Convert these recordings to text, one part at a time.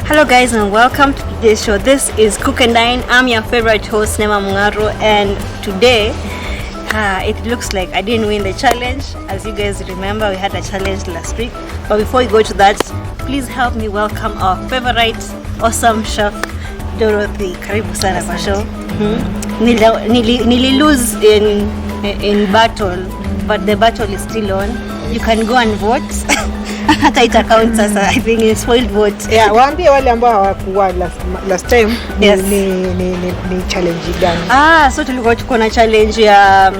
Hello guys and welcome to today's show. This is Cook and Dine. I'm your favorite host Nema Mung'aro, and today it looks like I didn't win the challenge. As you guys remember, we had a challenge last week. But before we go to that, please help me welcome our favorite awesome chef Dorothy. Karibu sana kwa show. Nili lose in battle, but the battle is still on. You can go and vote. Hata ita count sasa. I think it's spoiled vote. Yeah, waambie wale ambao hawakuwa last time ni, Yes. ni challenge gani? Ah, so tulikuwa tuko na challenge ya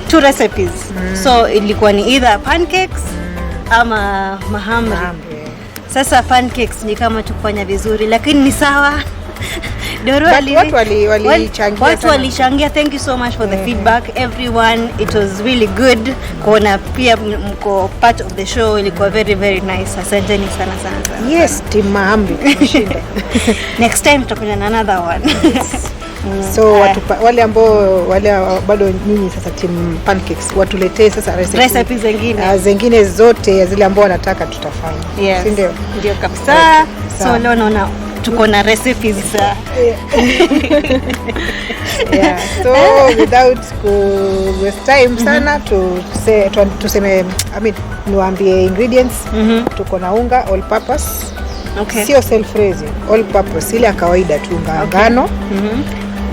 two recipes. So ilikuwa ni either pancakes ama mahamri. Mahamri, eh. Sasa pancakes ni kama tukufanya vizuri, lakini ni sawa. Doro But watu walichangia watu sana. walichangia. Thank you so much for the feedback everyone. It was really good kuona pia mko part of the show. Ilikuwa very very nice. Asanteni sana sana sana. Yes, team mahamri tumeshinda. Next time tutakuja na another one. So watu, wale ambao wale bado nyinyi sasa team pancakes watuletee sasa recipe, Recipe zingine. Zingine zote zile ambao wanataka tutafanya. Yes. Si ndio? Ndio kabisa. Okay, So sawa. leo naona tuko na recipes za Yeah. So without ku waste time sana tuseme, I mean, niwaambie ingredients. Tuko na unga all purpose. Sio self raising, all purpose ile ya kawaida tu, unga ngano.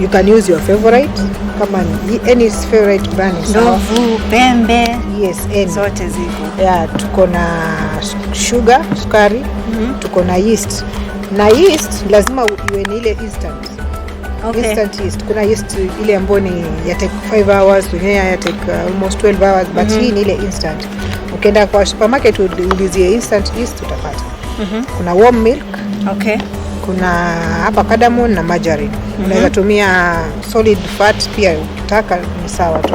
You can use your favorite, kama ni any favorite brand ni sawa. Ndovu, Pembe, Yes, any. Zote ziko. Yeah, tuko na sugar, sukari, tuko na yeast. Na yeast lazima iwe ni ile instant. Instant yeast. Kuna yeast ile ambayo ni ya take 5 hours, wengine ya take almost 12 hours, but hii ni ile instant. Ukienda kwa supermarket ulizie instant yeast utapata. Kuna warm milk, kuna hapa cardamom na margarine. Unaweza tumia solid fat pia ukitaka, ni sawa tu.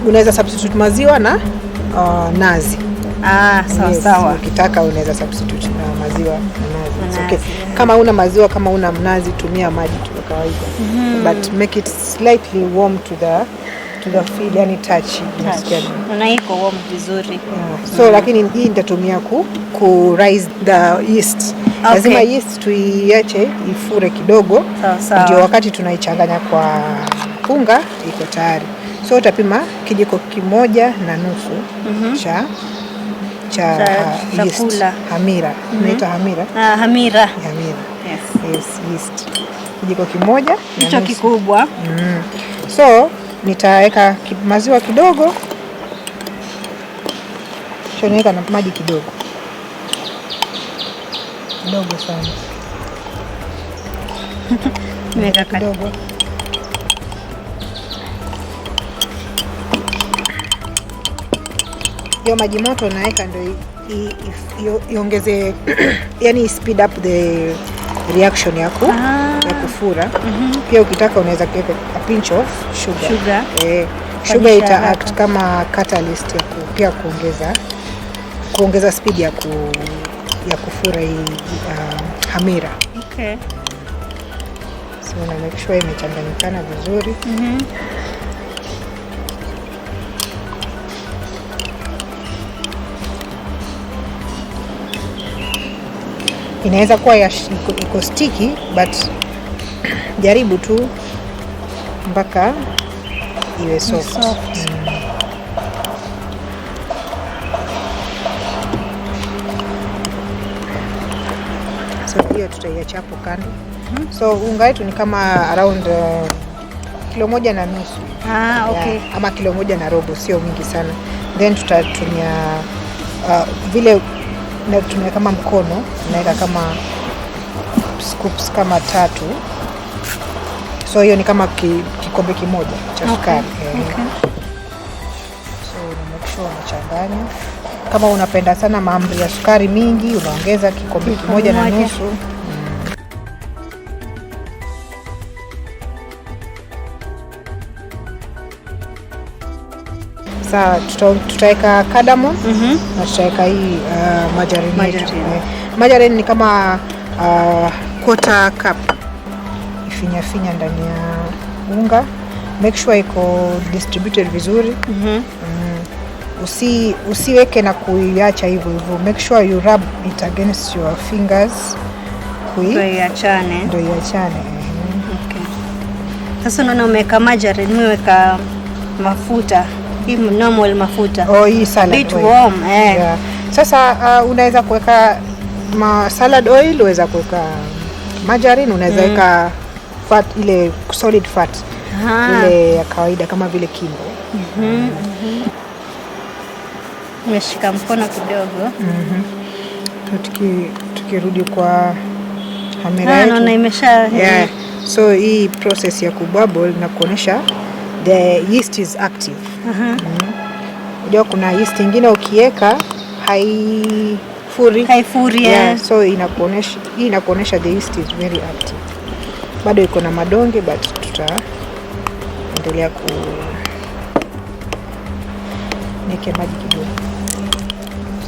Unaweza substitute maziwa na nazi. Ah, sawa Yes, sawa. ukitaka unaweza substitute na maziwa na nazi. It's okay. Nazi, yeah. Kama una maziwa, kama una mnazi, tumia maji tu ya kawaida. But make it slightly warm to the feel, yani touch. Unasikia? Naona iko warm vizuri. Yeah. So lakini hii nitatumia ku rise the yeast. Lazima yeast tuiache ifure kidogo Sawa sawa. ndio wakati tunaichanganya kwa unga iko tayari. So utapima kijiko 1.5 cha Cha yeast. Chakula. Hamira. Inaitwa hamira. Ah, hamira. Hamira. Yes. Yes, yeast. Kijiko kimoja na Hicho nusu. kikubwa. So nitaweka maziwa kidogo, so niweka na maji kidogo kidogo sana. Nimeweka Kidogo. Hiyo maji moto naweka ndio iongeze, yani speed up the reaction ya kufura. Pia ukitaka unaweza kuweka a pinch of sugar. Sugar. Eh, Kufanyisha sugar ita haraka. Act kama catalyst ya pia kuongeza speed ya kufura hii hamira. So una make sure imechanganyikana vizuri. Inaweza kuwa iko sticky, but jaribu tu mpaka iwe soft. Soft. So hiyo tutaiacha hapo kando. So unga wetu ni kama around kilo 1.5. Ah, okay. Yeah, ama kilo 1.25, sio mingi sana. Then tutatumia vile natumia kama mkono, naweka kama scoops kama tatu. So hiyo ni kama kikombe kimoja cha sukari. Eh. So una make sure unachanganya. Kama unapenda sana mahamri ya sukari mingi, unaongeza kikombe Kikombe kimoja na moja. nusu. Sawa, tutaweka cardamom na tutaweka hii margarine yetu. Margarine. Eh, margarine ni kama quarter cup. Ifinya finya ndani ya unga. Make sure iko distributed vizuri. Usiweke na kuiacha hivyo hivyo. Make sure you rub it against your fingers. Ndio iachane. Ndio iachane. Okay. Sasa unaona umeweka margarine, nimeweka mafuta. Hii normal mafuta. Oh, hii salad Bit oil. warm, eh. Yeah. Sasa unaweza kuweka salad oil, unaweza kuweka margarine, unaweza weka fat, ile solid fat. Ile ya kawaida kama vile Kimbo. Nimeshika mkono kidogo. Tukirudi kwa kamera yetu. Naona imesha. Yeah. So hii process ya kububble na kuonesha the yeast is active. Unajua kuna yeast ingine ukiweka haifuri. Haifuri, Yeah, eh. so inakuonesha, hii inakuonesha the yeast is very active. Bado iko na madonge but tutaendelea ku niweke maji kidogo.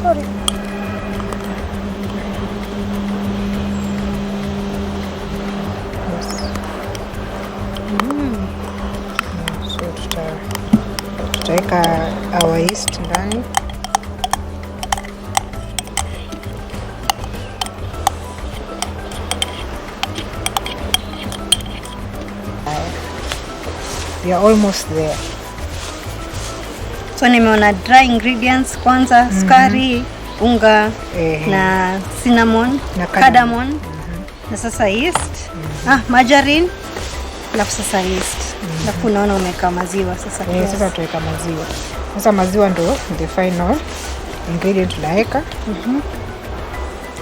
Sorry. Yes. So tutaweka our yeast ndani. We are almost there. So nimeona dry ingredients kwanza, sukari, unga na cinnamon, Na cardamom. cardamom. Na sasa yeast. Margarine. Alafu sasa yeast. Alafu unaona umeweka maziwa sasa. Kiasi. Sasa tutaweka maziwa. Sasa maziwa ndo the final ingredient tunaweka.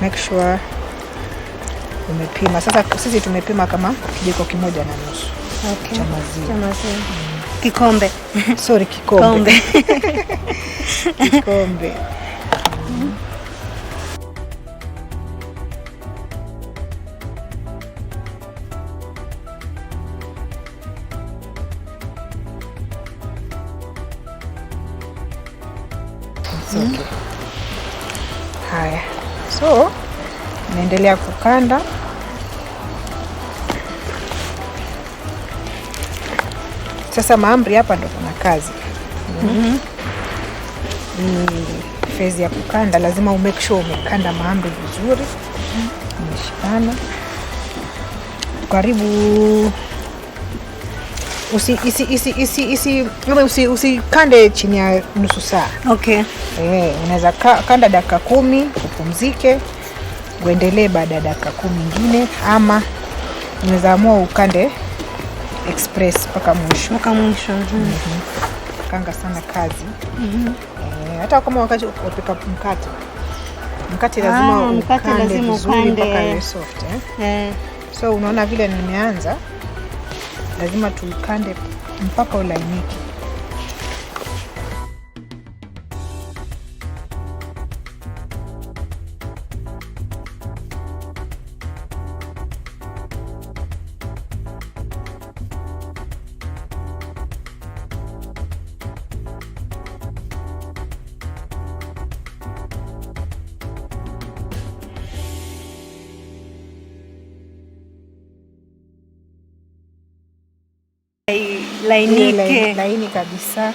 Make sure umepima. Sasa sisi tumepima kama kijiko 1.5. Cha maziwa. Cha maziwa. Kikombe. Sorry, kikombe. Kikombe. Kikombe. It's okay. Haya. So, naendelea kukanda. Sasa mahamri hapa ndo kuna kazi. Ni phase ya kukanda, lazima umake sure umekanda mahamri vizuri. Umeshikana. Karibu usi, isi, isi, isi, isi, usi, usikande chini ya nusu saa. Unaweza kanda dakika 10, upumzike, uendelee baada ya dakika 10 nyingine, ama unaweza amua ukande express mpaka mwisho. Mpaka mwisho. Kanga sana kazi. Hata kama wakati unapika mkate. Mkate lazima Mkate ukande lazima vizuri ukande. mpaka iwe soft. So unaona vile nimeanza, lazima tuukande mpaka ulainike. Lainike. Laini kabisa.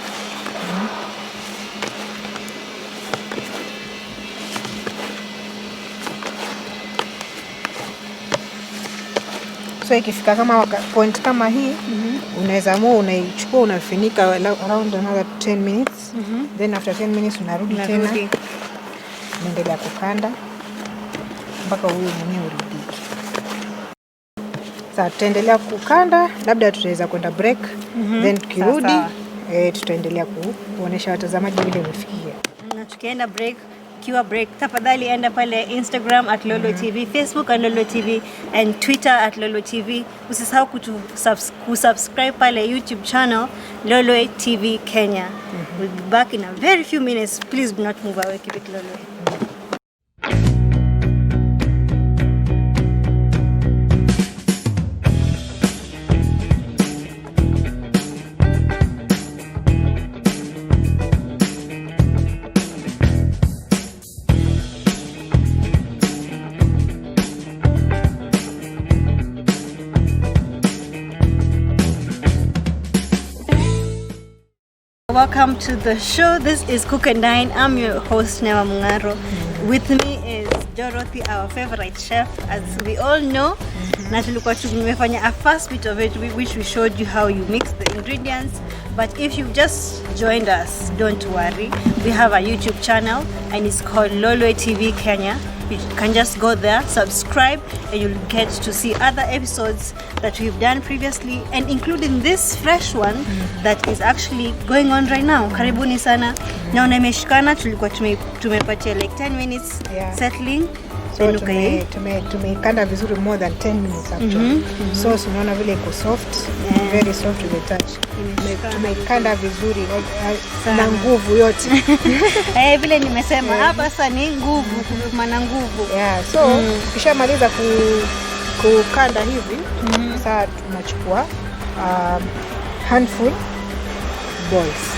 So ikifika kama point kama hii, unaweza amua unaichukua unafinika around another 10 minutes. Then after 10 minutes unarudi tena. Unarudi. Unaendelea kukanda mpaka huyu mwenyewe uridhike. Sasa tutaendelea kukanda, labda tutaweza kwenda break. Then tukirudi, tutaendelea kuonesha watazamaji vile imefikia. Na tukienda break, kiwa break, tafadhali enda pale Instagram at Lolwe TV, Facebook at Lolwe TV and Twitter at Lolwe TV. Usisahau kusubscribe pale YouTube channel Lolwe TV Kenya. We'll be back in a very few minutes. Please do not move away. Keep it Lolwe. Welcome to the show. This is Cook and Dine. I'm your host, Nema Mung'aro. With me is Dorothy, our favorite chef, as we all know. Na tulikuwa tumefanya a first bit of it, which we showed you how you mix the ingredients. But if you've just joined us, don't worry. We have a YouTube channel and it's called Lolwe TV Kenya. You can just go there, subscribe, and you'll get to see other episodes that we've done previously, and including this fresh one that is actually going on right now. Karibuni sana. Naona imeshikana, tulikuwa tumepatia like 10 minutes settling. So Then tumeikanda vizuri more than 10 minutes actually. So si unaona vile iko soft, very soft to the touch. Imeshikana. Tumeikanda vizuri Sana. Na nguvu yote. Eh, vile nimesema hapa sasa ni nguvu, kupimana nguvu. Yeah, so ukishamaliza kukanda hivi, sasa tunachukua handful balls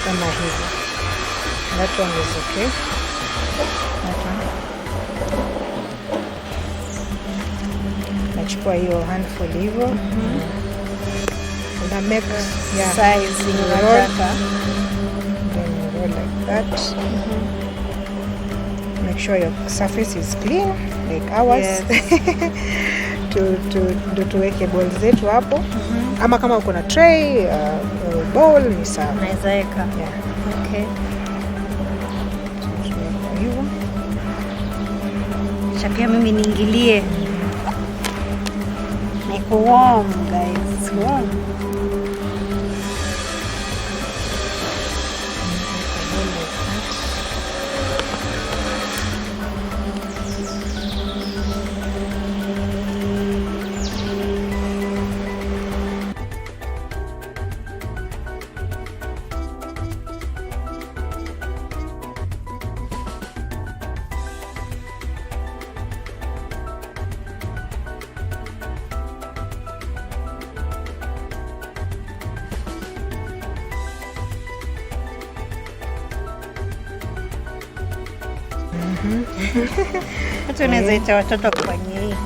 kama hivi. That one is okay. That one. Nachukua hiyo handful hivyo. Una make, yeah, Size yenye You roll. unataka. Then you roll like that. Make sure your surface is clean like ours. Tu, tuweke balls zetu hapo. Ama kama uko na tray, bowl ni sawa. Unaweza weka. Yeah. Okay. So tunaweka hivyo. Acha pia mimi niingilie. Na iko warm, guys. It's warm. Roll like that. Hata unaweza ita watoto kufanyia hii. Yeah.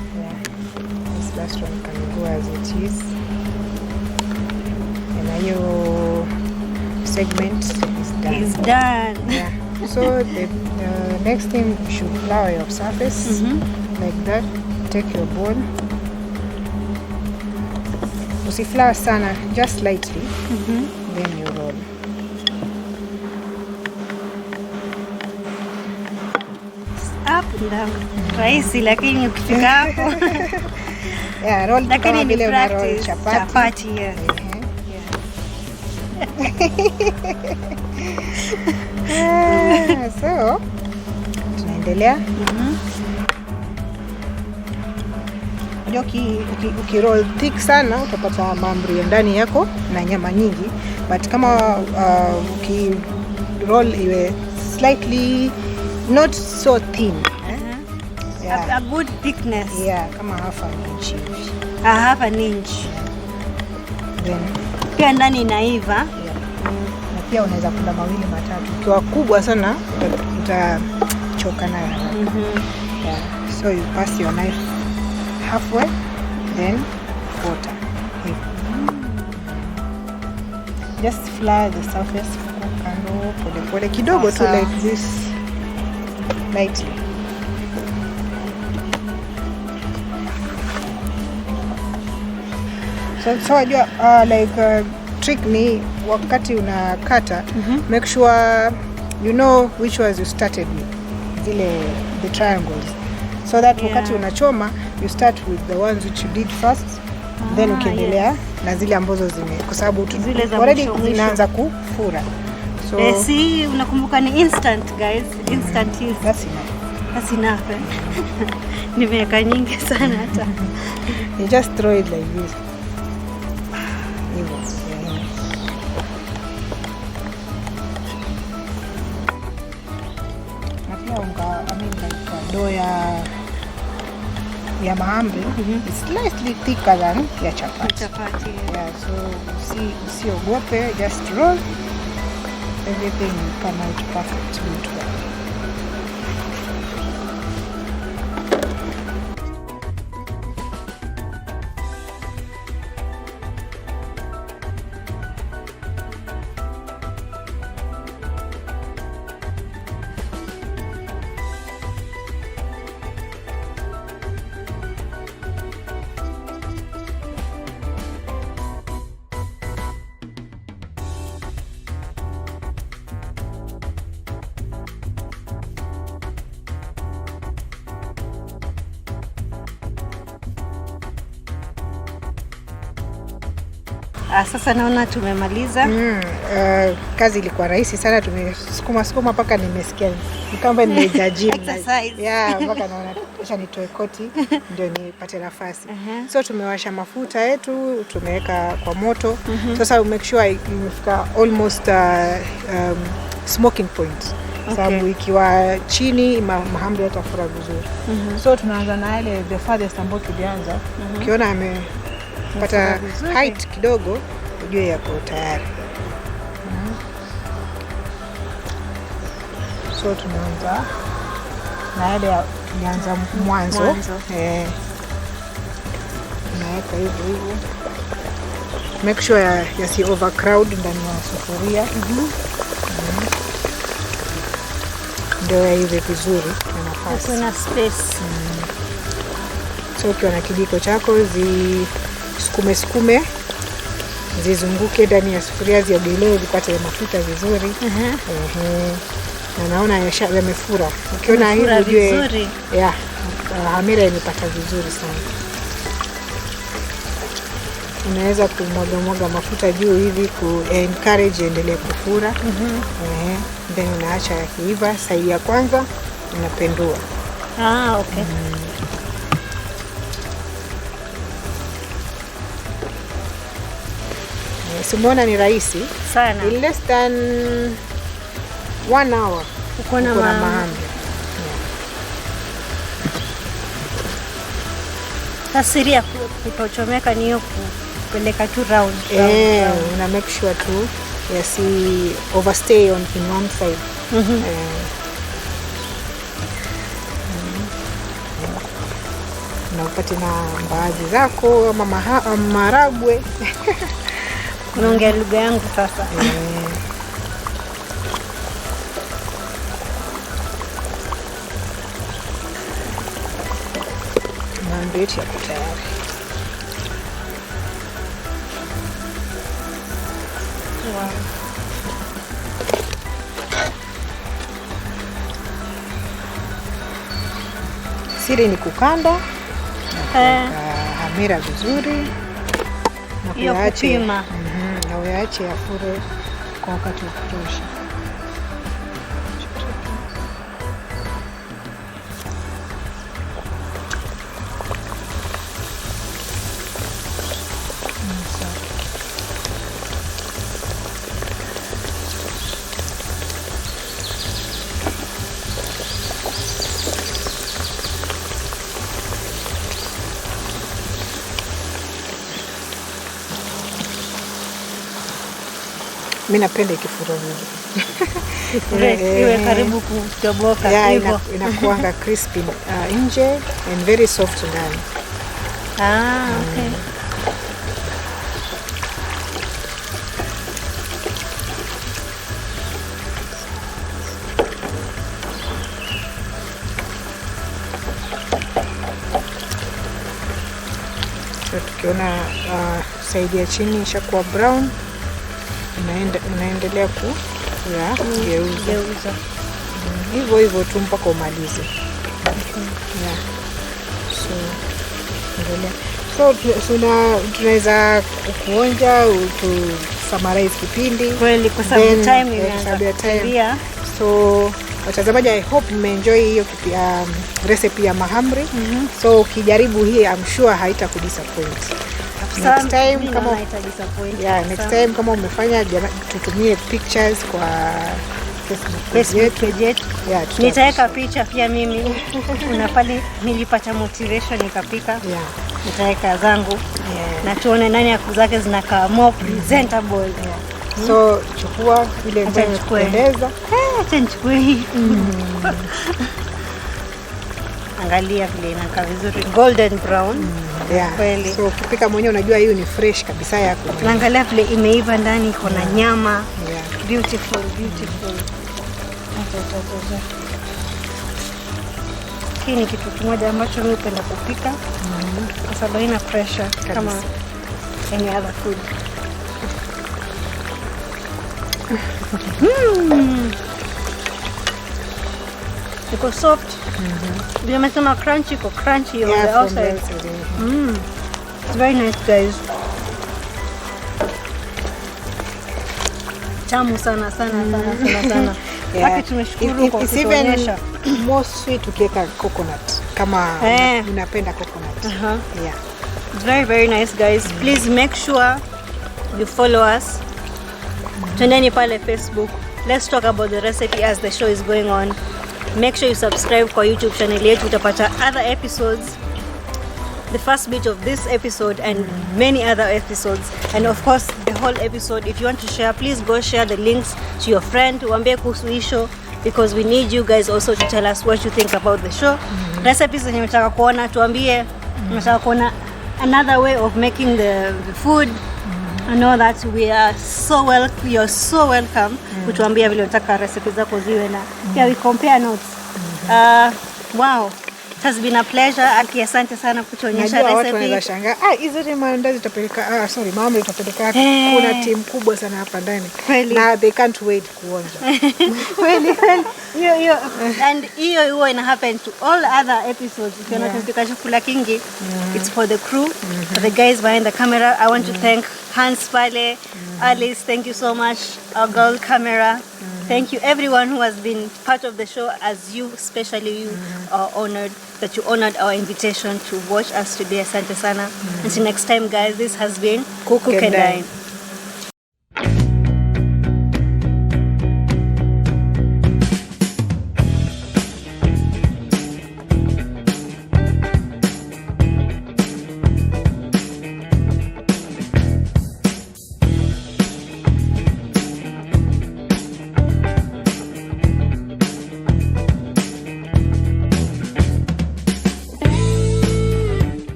This last one can go as it is. And hiyo segment is done. Is done. Yeah. So the next thing, you should flour your surface like that. Take your bowl. Usiflour sana, just lightly. Then you roll. Up and down. Rahisi, lakini ukifika hapo. Yeah, roll Lakini kama ni vile una roll practice. chapati. Chapati, yes. Ehe. Yeah. Ah, so tunaendelea. Unajua uki roll thick sana utapata mahamri ya ndani yako na nyama nyingi, but kama uki roll iwe slightly not so thin, eh? Yeah. A good thickness. Yeah, kama half an inch hivi. A half an inch. Then Pia ndani inaiva. Yeah. Na pia unaweza kula mawili matatu. Ukiwa kubwa sana utachoka nayo haraka. Yeah. So you pass your knife halfway, then quarter. Hivi. Just flour the surface huko kando pole pole kidogo tu, Sawa. Like this, lightly. So wajua, like trick ni wakati unakata, make sure you know which ones you started with, zile the triangles, so that wakati unachoma you start with the ones which you did first, then ukiendelea na zile ambazo zime, kwa sababu Zile za already mwisho, mwisho. zinaanza kufura, so Eh, si unakumbuka ni instant, guys, instant is that's enough. That's enough, eh? Nimeweka nyingi sana hata. You just throw it like this hivyo, yeah. Na pia unga, I mean, like dough ya mahamri is slightly thicker than ya chapati. Chapati. Yeah, so usiogope, just roll. Everything will come out perfect. Don't worry. Sasa naona tumemaliza. Kazi ilikuwa rahisi sana, tumesukuma sukuma mpaka nimesikia ni kama nimejaa gym. Exercise. Yeah, mpaka naona acha nitoe koti ndio nipate nafasi. So tumewasha mafuta yetu, tumeweka kwa moto. Sasa make sure imefika almost smoking point. Sababu ikiwa chini mahamri yatafura vizuri. So tunaanza na yale the farthest ambayo tulianza. Ukiona amepata vizuri. height kidogo, ujue yako tayari. So tunaanza na yale tulianza mwanzo. Mwanzo. Tunaweka hivyo hivyo. Make sure yasi overcrowd ndani ya sufuria. Ndio yaive vizuri na nafasi. Kuna space. So ukiwa na kijiko chako zisukume sukume zizunguke ndani ya sufuria, ziogelee, zipate mafuta vizuri. Ehe. Na naona yamefura. Ukiona hivi Yamefura ujue vizuri. yeah, hamira imepata vizuri sana. Unaweza kumwaga mwaga mafuta juu hivi ku encourage endelee kufura. Ehe. Then unaacha yakiiva. Saidi ya kwanza unapendua. Okay. Si umeona ni rahisi? Sana. In less than 1 hour Uko na uko na mahamri. mahamri. Sasa siri ya kutochomeka ni hiyo kupeleka tu round, round, round. Una make sure tu yasi overstay on in one side. Na upate na mbaazi zako ama maharagwe. Unaongea lugha yangu sasa. Mahamri yetu yako tayari. Wow. Siri ni kukanda na kuweka hamira vizuri na Hiyo kupima. Na uyaache yafure kwa wakati wa kutosha. Mimi napenda ikifura vizuri. Ifure, iwe karibu kutoboka Yeah, hivyo. Inakuanga crispy nje and very soft ndani. Okay. So tukiona side ya chini ishakuwa brown, unaendelea kugeuza. Geuza. Hivyo hivyo tu mpaka umalize. Yeah. So endelea. So tunaweza kuonja, tu summarize kipindi. Kweli, kwa sababu Then, time kwa sababu ya time. kukimbia. So watazamaji, I hope mmeenjoy hiyo recipe ya mahamri. So ukijaribu hii, I'm sure haitakudisappoint. Next time Mimi kama naona haitadisappoint. Yeah, next Kabisa. time kama umefanya, tutumie pictures kwa Facebook page Facebook yetu. page yetu. Yeah, Nitaweka picha pia mimi. Kuna pale nilipata motivation nikapika. Nitaweka zangu. Na tuone nani ya zake zinakaa more presentable. So chukua ile Acha ambayo nichukue. inakupendeza. Acha nichukue hii. Angalia vile inakaa vizuri, golden brown. Kweli. So ukipika mwenyewe unajua hiyo ni fresh kabisa yako. Na angalia vile imeiva ndani, iko na nyama. Beautiful, beautiful. Acha, acha, acha, acha. Hii ni kitu kimoja ambacho mimi hupenda kupika kwa sababu haina pressure kama any other food. Iko soft. Vile umesema crunchy, iko crunchy on Yeah, the from outside. the outside, yeah. It's very nice, guys. Tamu sana sana sana sana sana. Yeah. Aki tumeshukuru kwa It's even kutuonyesha. More sweet ukiweka coconut kama unapenda coconut. Yeah. It's very, very nice, guys. Please make sure you follow us. Twendeni pale Facebook. Let's talk about the recipe as the show is going on. Make sure you subscribe kwa YouTube channel yetu, utapata other episodes. The first bit of this episode and many other episodes, and of course the whole episode. If you want to share, please go share the links to your friend, waambie kuhusu hii show, because we need you guys also to tell us what you think about the show. Recipes zenye mnataka kuona, tuambie mnataka kuona another way of making the food and all that. We are so well You're so welcome kutuambia vile unataka recipe zako ziwe, na pia we compare notes. Wow, it has been a pleasure. Aki, asante sana kutuonyesha Najua watu wanaweza recipe. shangaa, ah, hizo ni maandazi tutapeleka, ah, sorry, mahamri tutapeleka wapi? Eh. Kuna timu kubwa sana hapa ndani. Kweli. Na they can't wait kuonja. Kweli kweli, hiyo hiyo, and hiyo huwa ina happen to all other episodes. Ukiona tumepika chakula kingi, it's for the crew, for the guys behind the camera. I want to thank Hans pale, Alice, thank you so much, our girl camera. Thank you everyone who has been part of the show. As you, especially you, are honored that you honored our invitation to watch us today. Asante sana. Until next time, guys, this has been Cook and Dine. Dine.